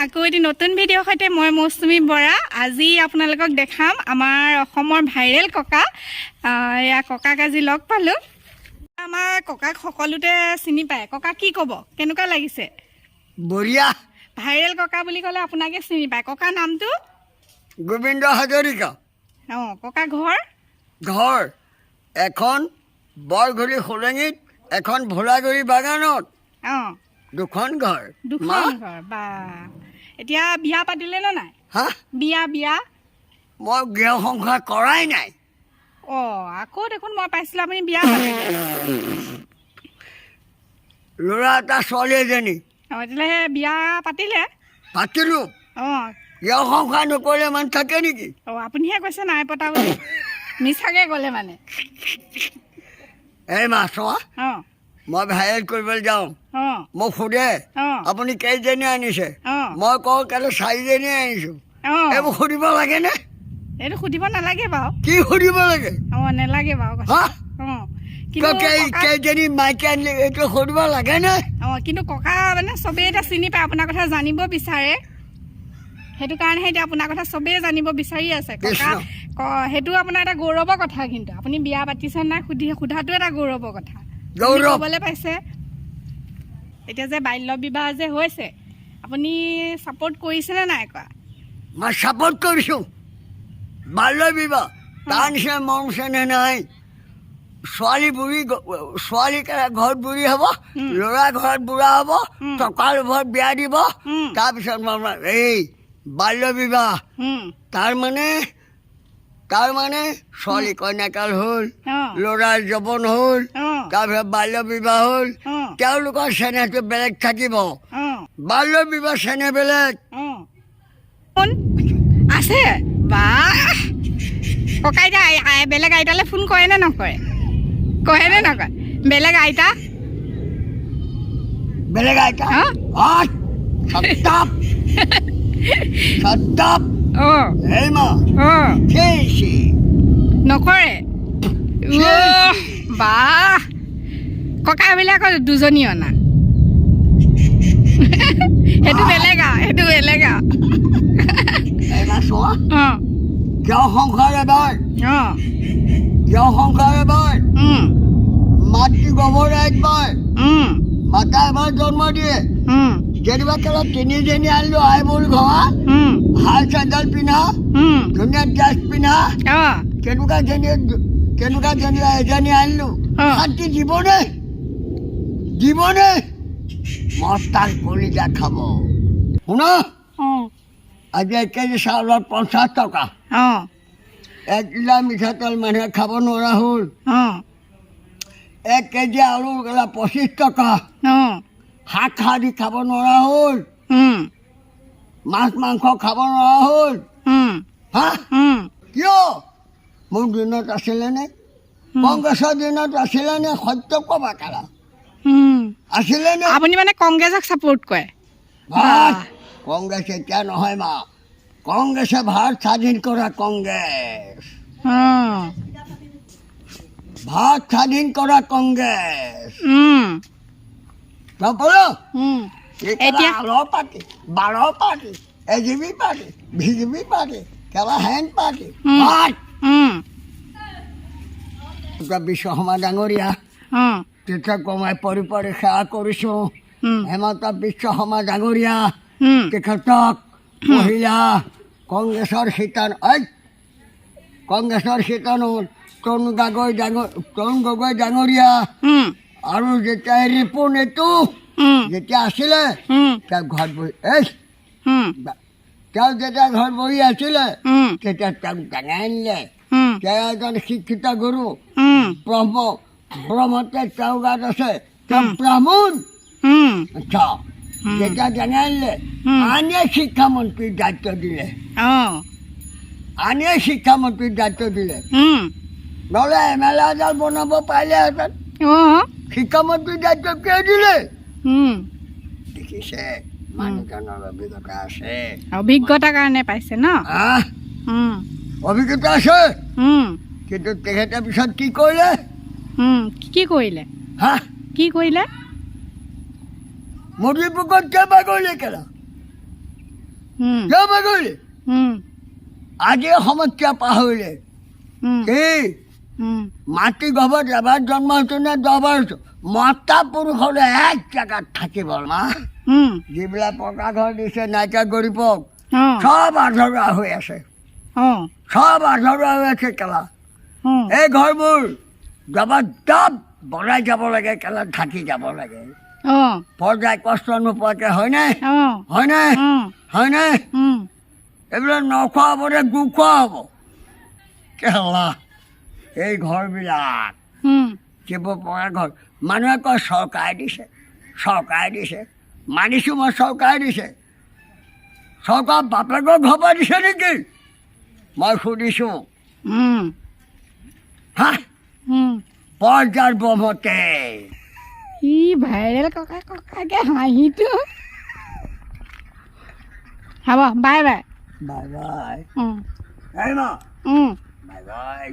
আকৌ এটি নতুন ভিডিঅ'ৰ সৈতে মই মৌচুমী বৰা। আজি আপোনালোকক দেখাম আমাৰ অসমৰ ভাইৰেল ককা। এয়া ককাক আজি লগ পালোঁ। আমাৰ ককাক সকলোতে চিনি পায়। ককা, কি ক'ব, কেনেকুৱা লাগিছে? বঢ়িয়া। ভাইৰেল ককা বুলি ক'লে আপোনাকে চিনি পায়। ককা, নামটো? গোবিন্দ হাজৰিকা। অঁ, ককা, ঘৰ? ঘৰ এখন বৰঘুলি সোলেঙিত, এখন ভোলাগুৰি বাগানত। দুখন ঘৰ। মা। দুখন ঘৰ বা। এতিয়া বিয়া পাতিলে নে নাই? হা? বিয়া বিয়া? মই গৃহ সংসাৰ কৰাই নাই। অঁ, আকৌ দেখোন মই পাইছিলোঁ আপুনি বিয়া পাতিলে। ল'ৰা এটা, ছোৱালী এজনী। অঁ, তেতিয়াহ'লে বিয়া পাতিলে? পাতিলোঁ। গৃহ সংসাৰ নকৰিলে মানুহ থাকে নেকি? অঁ, আপুনিহে কৈছে নাই পতা বুলি, মিছাকে ক'লে মানে। এই মা, চোৱা, মই ভাইৰেল কৰিবলৈ যাওঁ, মোক সোধে, আপুনি কেইজনী আনিছে? মই কওঁ, কেলৈ, চাৰিজনী আনিছোঁ। এইবোৰ সুধিব লাগেনে? এইটো সুধিব নালাগে বাৰু। কি সুধিব লাগে? অঁ, নালাগে বাৰু কথা। হা? অঁ, কিন্তু তই কেইজনী মাইকী আনিলি, এইটো সুধিব লাগেনে? অঁ, কিন্তু ককা মানে চবেই এতিয়া চিনি পায়, আপোনাৰ কথা জানিব বিচাৰে। সেইটো কাৰণেহে এতিয়া আপোনাৰ কথা চবেই জানিব বিচাৰি আছে ককা। কৃষ্ণ। সেইটো আপোনাৰ এটা গৌৰৱৰ কথা। কিন্তু আপুনি বিয়া পাতিছে নাই সোধাটো এটা গৌৰৱৰ কথা আপুনি গৌৰৱ। ক'বলৈ পাইছে। এতিয়া যে বাল্য বিবাহ যে হৈছে, আপুনি ছাপৰ্ট কৰিছেনে নাই কৰা? মই ছাপৰ্ট কৰিছোঁ। বাল্য বিবাহ, তাৰ নিচিনা মৰম চেনেহ নাই। ছোৱালী বুঢ়ী, ছোৱালী ঘৰত বুঢ়ী হ'ব, ল'ৰা ঘৰত বুঢ়া হ'ব, টকাৰ লোভত বিয়া দিব। তাৰপিছত মই এই বাল্য বিবাহ, তাৰ মানে ছোৱালী কন্যাকাল হ'ল, ল'ৰাৰ যৌৱন হ'ল, তাৰপিছত বাল্য বিবাহ হ'ল। তেওঁলোকৰ চেনেহটো বেলেগ থাকিব। বাল্য বিবাহ চেনেহ বেলেগ। অঁ, ফোন আছে বা। ককাই, এতিয়া বেলেগ আইতালৈ ফোন কৰে নে নকৰে? কৰে নে নকৰে বেলেগ আইতা? বেলেগ আইতা? হা? Shut up, shut up. এই মা, খেয়েছি। নকৰে। উহ, বাহ, ককাইবিলাকৰ দুজনী অনা, সেইটো বেলেগ আৰু, সেইটো বেলেগ আৰু। এই মা, চোৱা, কিয় সংসাৰ এবাৰ, কিয় সংসাৰ এবাৰ, মাতৃ গৰ্ভৰ একবাৰ, মাতা এবাৰ জন্ম দিয়ে। যেনিবা কেলা তিনিজনী আনিলো, আই বল ঘৰা, ভাল চেণ্ডেল পিন্ধা, ধুনীয়া ড্ৰেছ পিন্ধা, কেনেকুৱা যেনিবা এজনী আনিলো, শান্তি দিবনে? দিবনে? মস্তান কলিজা খাব। শুনা, আজি 1 কেজি চাউলত 50 টকা। 1 কিলো মিঠাতেল মানুহে খাব নোৱাৰা হ'ল। 1 কেজি আলু কেলা 25 টকা। শাক খাদি খাব নোৱাৰা হ'ল। মাছ মাংস খাব নোৱাৰা হ'ল। হা? কিয়? মোৰ দিনত আছিলেনে? কংগ্ৰেছৰ দিনত আছিলেনে? সত্য ক'বা কেলা, আছিলেনে? আপুনি মানে কংগ্ৰেছক ছাপোৰ্ট কৰে? ভাত কংগ্ৰেছ এতিয়া নহয় মা, কংগ্ৰেছে ভাৰত স্বাধীন কৰা কংগ্ৰেছ, ভাৰত স্বাধীন কৰা কংগ্ৰেছ। গম পালো। এতিয়া আলৰ পাৰ্টি, বাৰৰ পাৰ্টি, এ G P party, B J P party, কেলা হেন পাৰ্টি, ভাত বিশ্ব শৰ্মা ডাঙৰীয়া, তেতিয়া কমাই পৰি পৰি সেৱা কৰিছোঁ। হেমন্ত বিশ্ব শৰ্মা ডাঙৰীয়া, তেখেতক মহিলা কংগ্ৰেছৰ শিতান, ঐ, কংগ্ৰেছৰ শিতানত তৰুণ গগৈ ডাঙৰ, তৰুণ গগৈ ডাঙৰীয়া আৰু যেতিয়া ৰিপুণ এইটো যেতিয়া আছিলে, তেওঁ ঘৰত বহি, এই, তেওঁ যেতিয়া ঘৰত বহি আছিলে, তেতিয়া তেওঁক ডাঙাই আনিলে। তেওঁ এজন শিক্ষিত গুৰু, ব্ৰহ্ম, ব্ৰহ্মতে তেওঁ গাত আছে, তেওঁ ব্ৰাহ্মণ। আচ্ছা, যেতিয়া ডাঙাই আনিলে, আনিয়ে শিক্ষামন্ত্ৰীৰ দায়িত্ব দিলে। আনিয়ে শিক্ষামন্ত্ৰীৰ দায়িত্ব দিলে। নহ'লে এম এল এ এডাল বনাব পাৰিলেহেঁতেন। শিক্ষামন্ত্ৰীৰ দায়িত্ব কিয় দিলে? দেখিছে, মানুহজনৰ অভিজ্ঞতা আছে। অভিজ্ঞতাৰ কাৰণে পাইছে ন? আহ, অভিজ্ঞতা আছে। কিন্তু তেখেতে পিছত কি কৰিলে? কি কৰিলে? হা? কি কৰিলে? মোদীৰ বুকত কিয় বাগৰিলে কেলা? কিয় পাহৰিলে? আজি অসমত কিয় পাহৰিলে? কি মাতৃ গৰ্ভত এবাৰ জন্ম হৈছো নে 10 বাৰ হৈছো, মতা পুৰুষলে এক জেগাত থাকিব মা। যিবিলাক পকা ঘৰ দিছে নাইকিয়া গৰীবক, চব আধৰুৱা হৈ আছে। চব আধৰুৱা হৈ আছে কেলা। এই ঘৰবোৰ জবৰদস্ত বনাই যাব লাগে কেলা, থাকি যাব লাগে। পৰ্যায় কষ্ট নোপোৱাকে হয়নে? হয়নে? হয়নে? এইবিলাক নখোৱা হ'ব নে গু খোৱা হ'ব কেলা এই ঘৰবিলাক? যিবোৰ পকা ঘৰ মানুহে কয় চৰকাৰে দিছে, চৰকাৰে দিছে, মানিছোঁ মই চৰকাৰে দিছে। চৰকাৰ বাপেকৰ ঘৰৰ পৰা দিছে নেকি মই সুধিছোঁ। হা, পৰ্যাৰ ব্ৰহ্মতে। ই ভাইৰেল ককা, ককাকে হাঁহিটো। হ'ব, বাই বাই। Bye bye. এই মা। Bye bye.